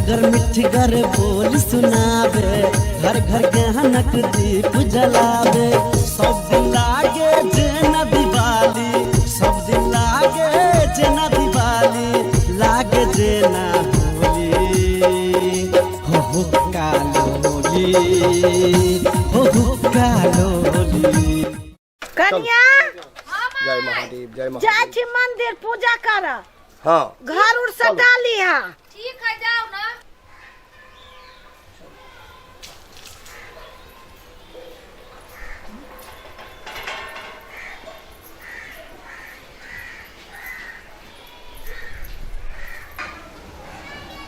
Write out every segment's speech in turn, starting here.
मिठगर मिठगर बोल सुनावे, घर घर ज्ञानक दीप जलावे। सब दिन लागे जेना दिवाली, सब दिन लागे जेना दिवाली, लागे जेना होली। हो हो कालोली, हो हो कालोली। कन्या जय महादेव, जय जाइ महादेव। छी मंदिर पूजा कर। हाँ। घर उर सटा लिहा। ठीक है, जाओ ना।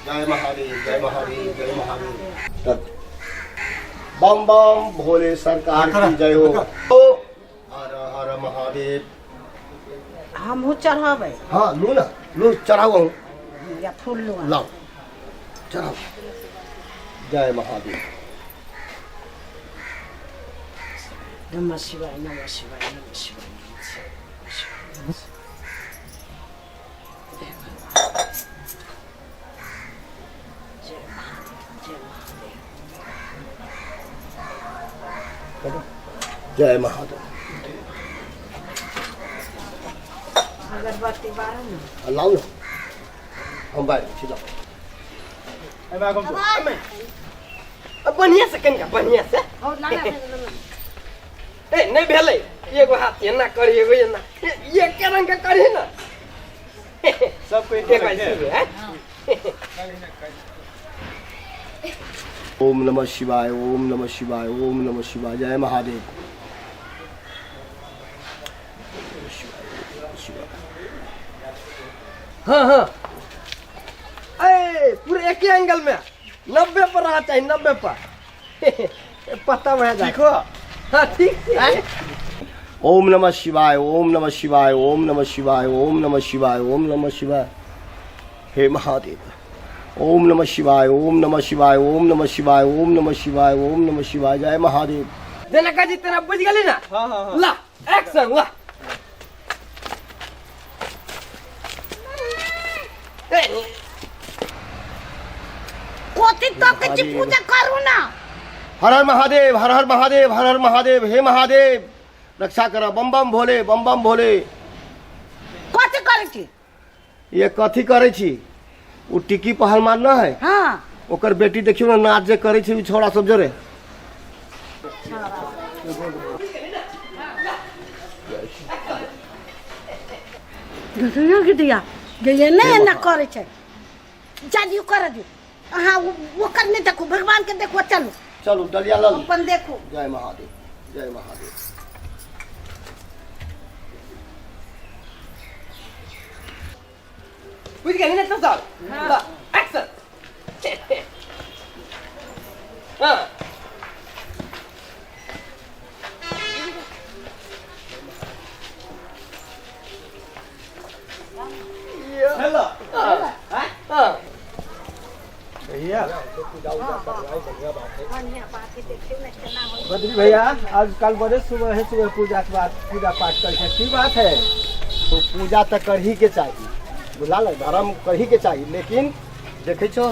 जय महादेव, जय महादेव, जय महादेव। रख। बम बम भोले सरकार की जय हो। हर हर महादेव। हमहूँ चढ़बै। हाँ, लू ना, लू, चढ़ाओ हूँ। या फूल लू। लाओ, चढ़ाओ। जय महादेव। नमः शिवाय, नमः शिवाय, नमः शिवाय, नमः शिवाय। जय महादेव। अगरबत्ती बारू ने। लाओ ना, हम बाहर छी, लाओ। अब बढ़िया से, कनिका बढ़िया से। और लाना। ए, नहीं भेलै। एगो हाथ एना करी, एगो एना, एके रंग के करही ना। सब कोई एक बार सुबह हैं? ओम नमः शिवाय, ओम नमः शिवाय, ओम नमः शिवाय। जय महादेव। शिवाय, शिवाय। हाँ हाँ, ए पूरे एक ही एंगल में 90 पर रहना चाहिए, 90 पर पता भए जाए। ठीक हो। हाँ, ठीक छै। ओम नमः शिवाय, ओम नमः शिवाय, ओम नमः शिवाय, ओम नमः शिवाय, ओम नमः शिवाय। हे महादेव। ओम नमः शिवाय, ओम नमः शिवाय, ओम नमः शिवाय, ओम नमः शिवाय, ओम नमः शिवाय। जय महादेव। जेना कहै छी तेना, बुझि गेली ना? हाँ हाँ हाँ। ला, एक्शन ला। ए, कोथी तक छी पूजा करू ना। हर हर महादेव, हर हर महादेव, हर हर महादेव। हे महादेव, रक्षा कर। बम बम भोले, बम बम भोले। कथी करै छी? ये कथी करै छी? ओ टिकी पहलवान न है? हाँ। ओकर बेटी देखियो ना, नाच जे करै छै ओ छोड़ा सब जोरे। देखियो दिया जे एना एना करै छै। जा दियौ, कर दियौ अहाँ। ओकर नहि देखू, भगवान के देखू। चलू। चलू, डलिया लल। अपन देखू। जय महादेव, जय महादेव। बुझि गेली ने सब? ला, एक्शन। हाँ। हेलो। हाँ। भैया। बढ़िया बात है, देखियौ ने केना होइ। बद्री भैया, आजकल बड़े सुबह है सुबह पूजा के बाद पूजा पाठ करे, की बात है? तो पूजा तऽ करही के चाही, बुझला ने? धर्म करही के चाही, लेकिन देखै छौ,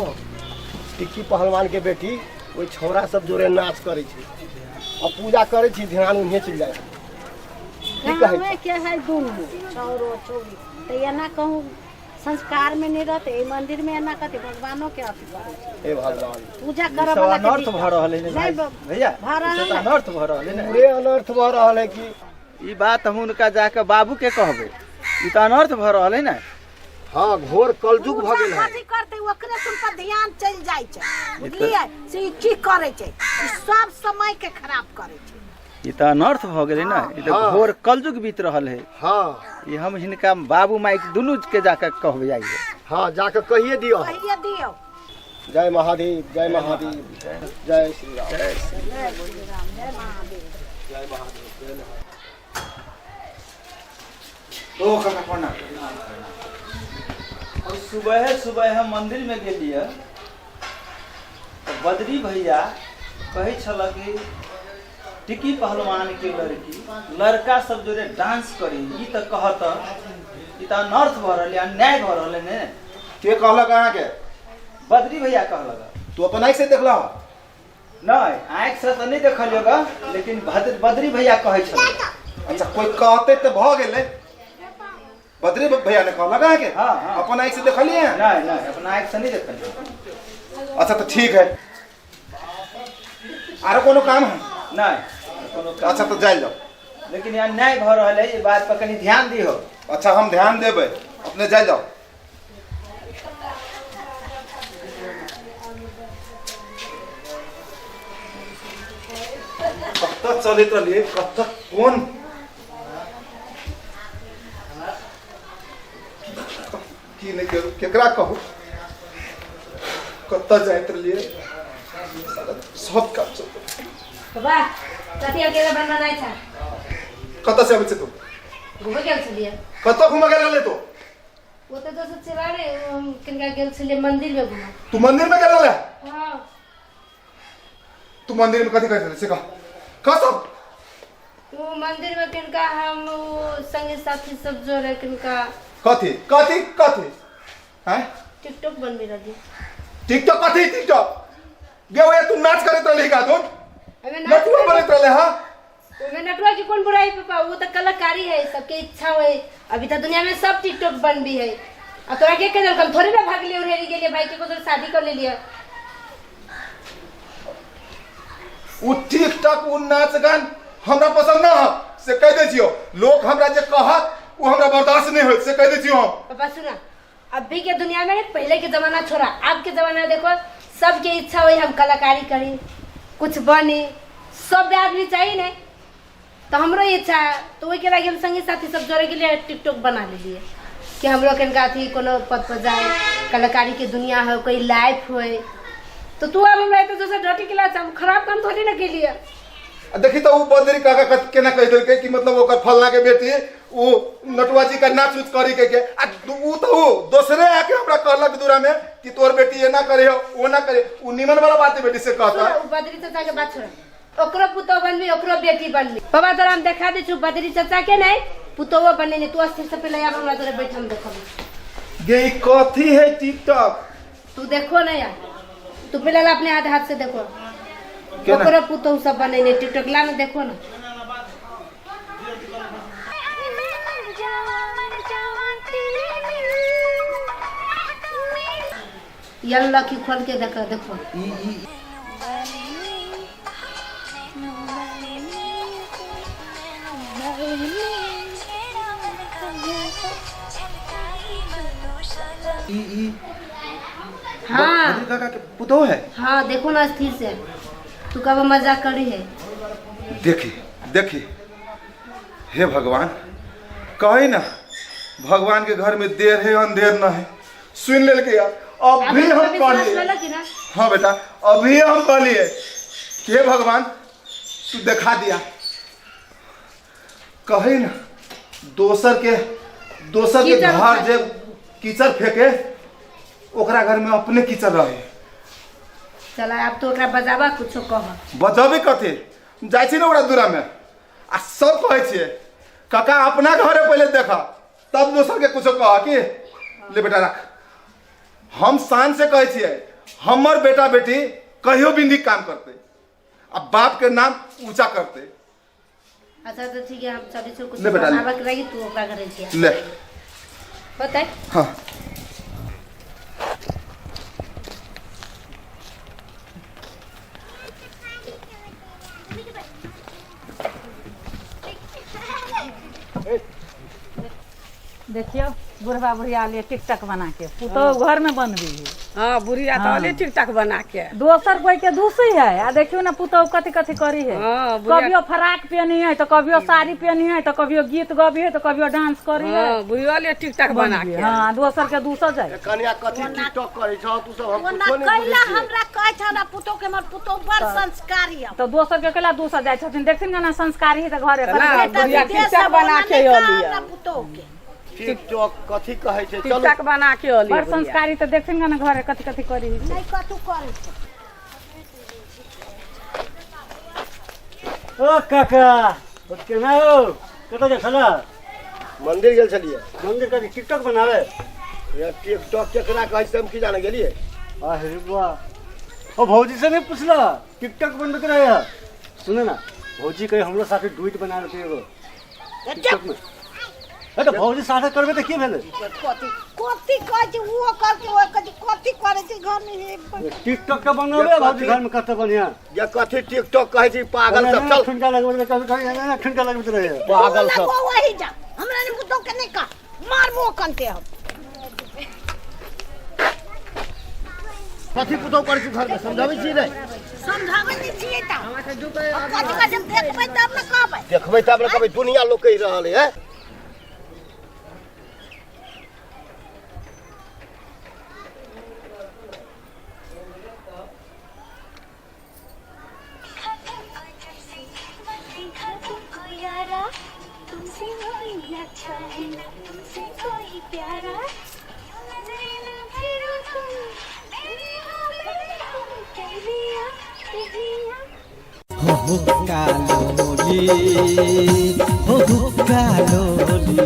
टिक्की पहलवान के बेटी ओहि छौड़ा सब जोरे नाच करै छै आ पूजा करै छी, ध्यान उन्हें चलि जाइ छै। की कहै गाँवे के है दुनू छौरो छौरी, तऽ एना कहूँ संस्कार में नहीं रहते, एहि मंदिर में एना कथी भगवानो के अथी करै छै? हे भगवान। पूजा ई करऽ सब वाला के अनर्थ दिक्कत। भऽ रहल है ने। नहीं भाई भैया, भऽ ई रहल सब तऽ है। अनर्थ भऽ रहल है ने। पूरे अनर्थ भऽ रहल है कि। ई बात हम हुनका जाके बाबू के कहबै। ई तऽ अनर्थ भऽ रहल है ने। हाँ, घोर कलयुग भऽ गेल पूजा है। कथी करतै, ओकरे सुन पर ध्यान चलि जाइ छै, बुझलियै? से ई की करै छै, ई सब समय के खराब करै छै। ई तऽ अनर्थ भऽ गेलै ने। ई तऽ हाँ। घोर कलयुग बीत रहल है। हाँ। ई हम हिनका बाबू माइक दुनू के जाके कहबै आइए। हाँ, जाके कहिए दियौ। कहिए दियौ। जय महादेव, जय महादेव, जय श्री राम। जय श्री जय श्री राम, जय महादेव। जय महादेव, जय महादेव। ओ काका, प्रणाम। और सुबह सुबह हम मंदिर में गेलियै तऽ बद्री भैया कहै छल कि टिकी पहलवान के लड़की लड़का सब जोरे डांस करी। ई तऽ कहत, ई तऽ अनर्थ भऽ रहल है, अन्याय भऽ रहल है ने। के कहलक अहाँके? बद्री भैया कहलक। तू अपन आँखि से देखला? नहि, आँखि से तऽ नहि देखलियो ग, लेकिन बद्री भैया कहै छलै। अच्छा, कोई कहते तऽ भऽ गेलै। बद्री भैया ने कहलक अहाँके? हाँ, हाँ। अपन आँखि से देखलियै? नहि नहि, अपन आँखि से नहि देखलियै। अच्छा तऽ ठीक है। आरो कोनो काम है? नहि, कोनो काम। अच्छा तऽ जाइल जाओ। लेकिन यहाँ अन्याय भऽ रहल है, ई बात पर कनि ध्यान दिहो। अच्छा, हम ध्यान देबै, अपने जाइल जाओ। कतऽ चलैत रहलियै, कतऽ कोन की नहि करू, केकरा कहू, कतऽ जाइत रहलियै, सब काम चलतै। बाबा, कथी अकेले बनबनाइ छै? कतऽ से अबै छै तू? घूमे गेल छलियै। कतऽ घूमऽ गेल रहलै तू? ओ तऽ दोसर चला रे, हम किनका गेल छलियै मंदिर में घूमऽ। तू मंदिर में गेल रहलै? हाँ। तू मंदिर में कथी करै छलै से कह, कह सब। वो मंदिर में किनका हम वो संगी साथी सब जोड़े किनका। कथी कथी कथी हैं? टिकटॉक बनबी रहली। टिकटॉक? कथी टिकटॉक गे? ओए तू नाच करैत रहली का? तू हमें नाच नटुआ बनैत रहले? हाँ। ओमे नटुआ की कौन बुराई पापा? वो तो कलाकारी है, सबके इच्छा है। अभी तो दुनिया में सब टिकटॉक बन भी है। अब तोरा के कह हम थोड़ी ना भाग लिए उड़ेरी गेलिए, भाई के को शादी कर ले लिया। उ टिकटॉक उ नाच गान हमरा पसंद ना है से कह दै छियो। लोग हमरा जे कहत उ हमरा बर्दाश्त नहीं होत से कह दै छियो हम। पापा सुना, अभी के दुनिया में पहले के जमाना छोड़ा, अब के जमाना देखो, सबके इच्छा हुई हम कलाकारी करी, कुछ बने, सब आदमी चाहिए नहीं तो हमरो इच्छा है। तो वही के लागी हम संगी साथी सब जोड़े के लिए टिकटॉक बना लेलिए कि हमरो कनका अथी कोनो पद पर जाए, कलाकारी के दुनिया हो, कोई लाइफ हो। तो तू अब हमरा एते दोसर डटी के हम खराब काम थोड़ी ना केलिए। आ देखी तो उ बंदरी काका केना कह देलकै कि मतलब ओकर फलना के बेटी उ नटुआ जी का नाच उच करी के आ उ तो उ दोसरे आके हमरा कहलक दूरा में कि तोर बेटी एना करे हो ओ ना करे। उ निमन वाला बात है बेटी से कहता। सुन, उ बदरी चाचा के बात छोड़, ओकरो पुतोह बनबी, ओकरो बेटी बनबी। बाबा तोरा हम देखा दै छु, बदरी चाचा के नहीं पुतोह बने नहीं। तू अस्थिर से पहले आब हमरा तोरे बैठ हम देखब। गे ई कथी है टिकटॉक? तू देखो ना यार, तू पहले अपने हाथ हाथ से देखो। केना? ओकरो पुतोह सब बने नहीं टिकटॉक, ला ना देखो ना। यल लकी खोल के देखो देखो। ई ई ई ई हाँ। बद्री काका के पुतोह है। हाँ, देखो ना स्थिर से, तू कब मजाक करी है? देखी देखी, हे भगवान, कहे ना भगवान के घर में देर है अंधेर न है। सुन लेल के यार अभी हम विश्वास कहलिए। लेलक कि ना? हाँ बेटा, अभी हम कहलिए हे भगवान तू देखा दिया। कहे ना दोसर के कीचड़ घर फेंके। जे कीचड़ फेंके ओकरा घर में अपने कीचड़ रहे। चला अब तो ओकरा बजाबा, कुछो कह। बजबे कथी, जाइ छी ने ओकरा दूरा में आ सब कहै छियै काका अपना घरे पहिले देख तब दोसर के कुछो कह। की ले बेटा रख, हम शान से कहै छियै हमर बेटा बेटी कहियो भी नीक काम करते आ बाप के नाम ऊंचा करते। अच्छा तो ठीक है, हम चलै छौ कुछ ले बेटा, ले। बनाबऽ के रही, तू ओकरा घरे छियै। ले। होतै? हाँ। देखियो बुढ़वा बुढ़िया लिए टिकटक बना के पुतोह घर में बनबी है। हाँ, बुढ़िया तो अले टिकटक बना के दोसर कोई के दूसरी है आ देखियो ना पुतोह कथी कथी करी है। हाँ, बुढ़िया कभियो फराक पहनी है तो कभियो साड़ी पहनी है तो कभियो गीत गबी है तो कभियो डांस करी है। हाँ, बुढ़िया ले टिकटक बना के। हाँ, दोसर के दूसर जाए। कनिया कथी टिकटॉक करै छौ तू सब? हम ओना कुछो नहि कैला बुझै छियै। हमरा कहै छै हमरा पुतोह के, हमर पुतोह बड़ संस्कारी है। तो दोसर के केला दूसर जाए छथिन? देखथिन ना संस्कारी है तो घरे ना, पर बेटा बुढ़िया विदेश टिकटक है, बना ओना के नहि कह अलियै। हमरा पुतोह के। टिकटॉक कथी कहै छै? चलू। टिकटक बना के अलियै बड़ बुढ़िया। संस्कारी तो देखथिन ना घरे कथी कथी करी है। नहि कतू करै छै। ओ काका, ओ केना हो, कतऽ जाइ छलऽ? मंदिर गेल छलियै। मंदिर कथी टिकटॉक बनावे? यार, टिकटॉक केकरा कहै छै हम की जाने गेलियै। अरे वाह, ओ भौजी से नहीं पूछला टिकटॉक बनबे के रहे है? सुने ना भौजी कहे हमरो साथे डुइट बना लेते एगो टिकटॉक में। ए तो भौजी साथे करबे त की भेलै? कथी कथी कहै छै ओ करके ओ कथी कथी करै छै घर में हे टिकटॉक के बनाबे भौजी घर में कते बढ़िया। ये कथी टिकटॉक कहै छै पागल सब, चल। ठुनका लगबे कभी कभी एना ठुनका लगबैत रहे। पागल सब। वही जा, हमरा ने मुद्दो के नहीं कह, मारबो कंते हम। कथी पुतौ करै छी घर में समझाबै छी रे? समझाबै नहीं छियै त। अब कथी कथी देखबै तब ने कहबै। देखबै तब ने कहबै, दुनिया लोग कहि रहल है। हो हुक्का लोली, हो हुक्का लोली।